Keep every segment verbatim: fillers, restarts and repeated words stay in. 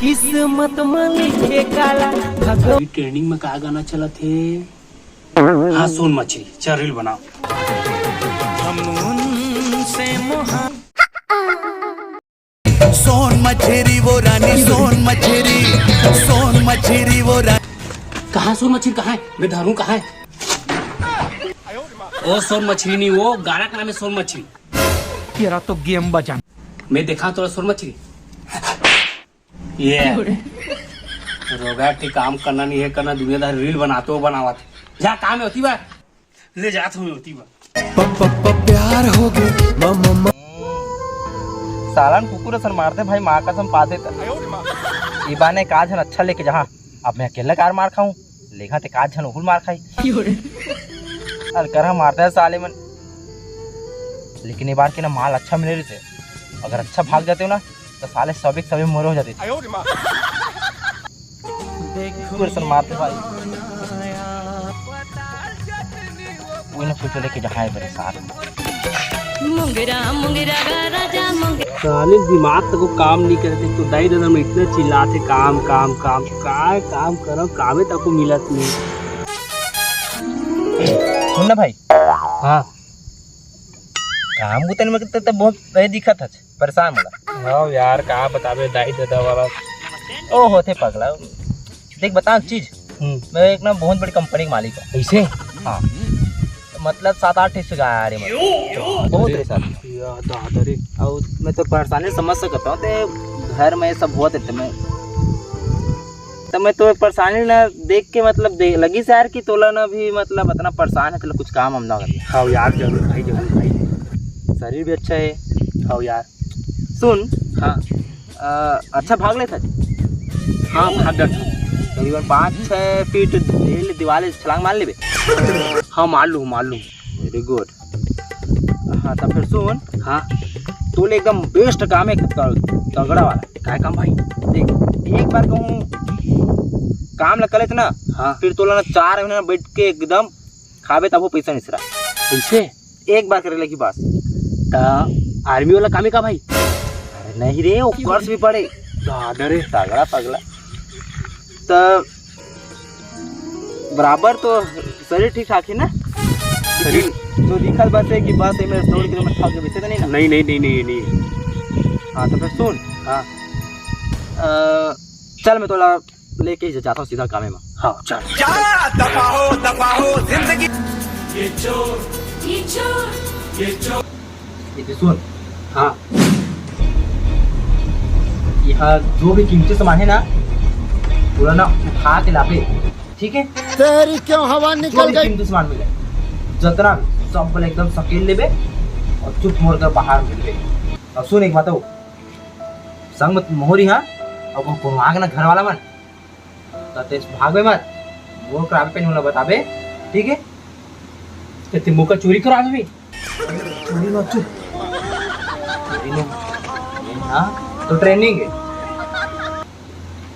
किस्मत में लिखे काला भगवान। अभी ट्रेंडिंग में का गाना चलत हे? हाँ, सोन मछली, चल रील बनाओ। सोन मछरी वो रानी, सोन मछरी, सोन मछरी वो रानी। कहाँ सोन मछली, कहाँ है? मैं धरूँ, कहाँ है? ओ सोन मछली नहीं, वो गाना का नाम है सोन मछली। तेरा तो गेम बजा। मैं देखा तोला सोन मछली। ये रोगा के काम करना नहीं है करना, दुनियादार रील बनाते हो बनावत। जा काम है होती बा, ले जात हूँ होती बा। प- प- प- प्यार हो गए म- म- म- सालन कुकुर असन मारते भाई, माँ कसम पाते त। ई बाने का झन अच्छा लेके जहाँ, अब मैं अकेला कार मार खाऊं, लेखा ते का झन ओहुल मार खाई। अरे करहा मारता है साले मन, लेकिन ये बार के ना माल अच्छा मिले रहिसे, अगर अच्छा भाग जाते हो ना तो साले सभी के सभी मोर हो जाते। कुकुर असन मारते भाई। कोई ना कुछ लेके जहाँ है मेरे साथ। मुंगरा मुंगरा गा राजा मुंगरा। साले दिमाग तको काम नहीं करते तो दाई दादा में इतना चिल्लाते काम काम काम, काय काम करो, कामे तको मिलत नहीं। सुन ना भाई। हाँ। काम बुतन में तो, तो बहुत भाई दिखत है, परेशान मला। हाँ यार, का बताबे दाई दादा वाला। ओ होते पगला। देख बता एक चीज। हम्म। मैं एक ना बहुत बड़ी कंपनी के मालिक हूँ। कैसे? हाँ। मतलब सात आठ ठे गाड़ी है, बहुत रे साथ। या दादा रे। और मैं तो परेशानी समझ सकता हूँ, ते घर में सब होते ते मैं, तो मैं तो परेशानी ना देख के मतलब दे, लगी से यार कि तोला ना भी मतलब इतना परेशान है, तोला कुछ काम हम ना कर। हाँ यार, जरूर भाई, जरूर भाई। शरीर भी अच्छा है। हाँ यार। सुन। हाँ। अ, अच्छा भाग लेता जी। हाँ, भाग डर। करीबन पाँच छः फीट दीवाल छलांग मार लेबे। हाँ, मार लूँ, मार लूँ। वेरी गुड। हाँ, तो फिर सुन। हाँ। तोले एकदम बेस्ट काम है, त-, तगड़ा वाला। काय काम भाई? देख, एक बार कहूँ काम ला कर लेते ना, हाँ। फिर तोला ना चार महीना बैठ के एकदम खाबे तबो पैसा निसरा। कैसे? एक बार करे लगी बस। त आर्मी वाला काम है का भाई? अरे नहीं रे, वो कोर्स भी पड़े। दादा रे। तगड़ा पगला। त बराबर तो शरीर ठीक ठाक है ना? शरीर? तो दिखल बस है कि बस एमे दौड़ के मैं थक के बैठे तो नहीं ना? नहीं, नहीं, नहीं, नहीं, नहीं। हाँ, तो फिर सुन। हाँ। अ, चल, मैं तोला लेके ही जाता हूँ सीधा कामे में। हाँ, चल। जा, दफा हो, दफा हो, जिंदगी। ये चोर, ये चोर, ये चोर। ये तो सुन। हाँ। यहाँ जो भी कीमती सामान है ना, पूरा ना उठा के लाबे, ठीक है? तेरी क्यों हवा जो निकल भी गई? कीमती सामान मिले, जितना भी, सब बोले एकदम सकेल लेबे और चुप मोर कर बाहर निकलबे। और सुन एक बात हो, संग में मोहरी हाँ, और वो कोनो आग ना घर वाला मन, त तेस भागबे मत, मोर कराबे पहले ओला बताबे, ठीक है? ते, ते मोका चोरी कराबे बे? चोरी ना, चुप। चोरी ना। ये ना, तो ट्रेनिंग है।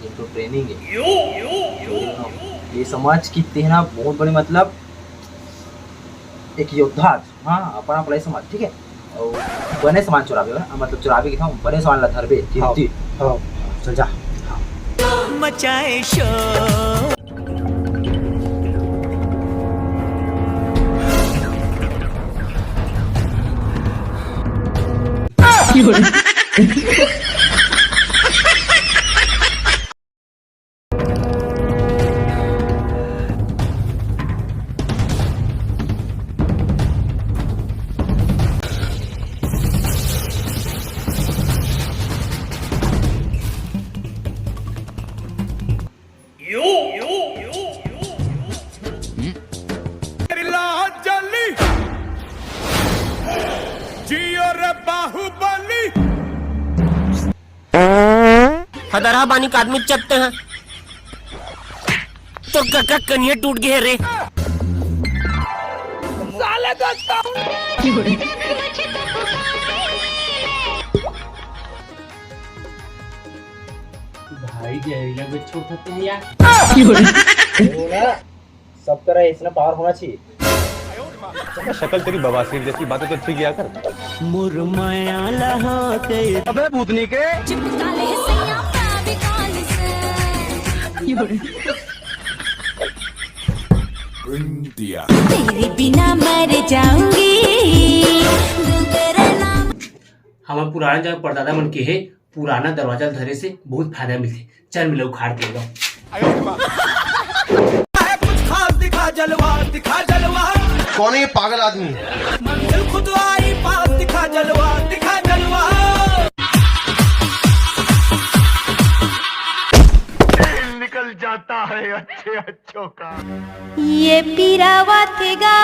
ये तो ट्रेनिंग है। चोरी ना। ये समझ कि तेना बहुत बड़े मतलब एक योद्धा। हाँ, अपन आप लाई समझ, ठीक है? और बने सामान चुराबे, हाँ, मतलब चुराबे की था, बने सामान ला धरबे, हाँ, कीमती। हाँ। चल जा। हाँ। मचाए शोर। जियो रे बाहुबली। हदरहा बानी का आदमी चपटे हैं। तोर कका कनिया टूट गए रे। साले दोस्तों। भाई जहरीला भी छोड़ सकते हैं यार। सब तरह इसमें पावर होना चाहिए। शक्ल तेरी बवासीर जैसी, बातें तो ठीक किया कर। मुरमाया लहाते। अबे भूतनी के। चिपका ले सैया, मैं भी काली Bring the तेरे बिना मर जाऊंगी। हमर पुराना जब परदादा मन के हे, पुराना दरवाजा ल धरे से बहुत फायदा मिलथे। चल मिले उखाड़ के एकदम। कुछ खास दिखा जलवा, दिखा जलवा। कौन है ये पागल आदमी? मंजिल खुद आई पास, दिखा जलवा, दिखा जलवा। निकल जाता है अच्छे अच्छों का। ये पीरावत गा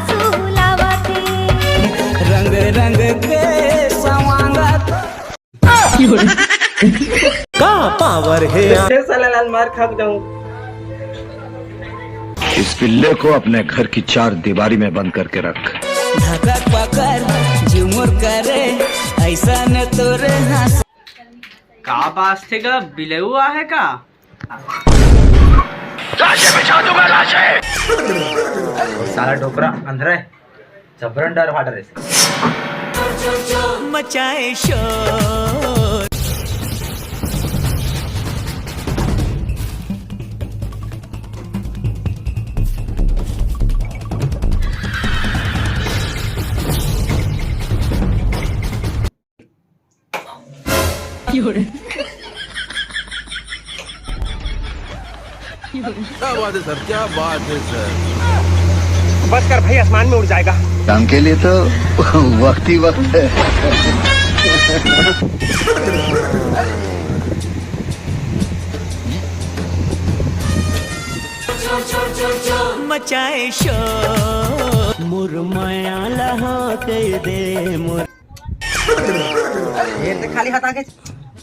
सुहलावत। रंग रंग के सवांगत। का पावर है? फिर साला लाल मार खा के जाऊं। इस पिल्ले को अपने घर की चार दीवारी में बंद करके रख। धकक पकड़ झुमुर करे ऐसा न तोरे हंस। का बास थे गा, बिलऊ आहे का? लाशें बिछा दूंगा, लाशें। साला डोकरा अंधरा है, जबरन डर फाट रहे। मचाए शोर। क्या बात है सर, क्या बात है सर। बस कर भाई, आसमान में उड़ जाएगा। काम के लिए तो वक्त ही वक्त है। मचाए शोर मुरमया लहा के दे मुर। ये तो खाली हाथ आके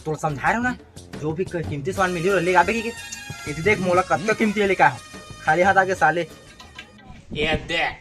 तोर समझा रहे हो ना, जो भी कीमती सामान मिली हो ले आबे की। ये देख मोला कत्तो कीमती लेके आया हूँ, खाली हाथ आके साले। ये देख।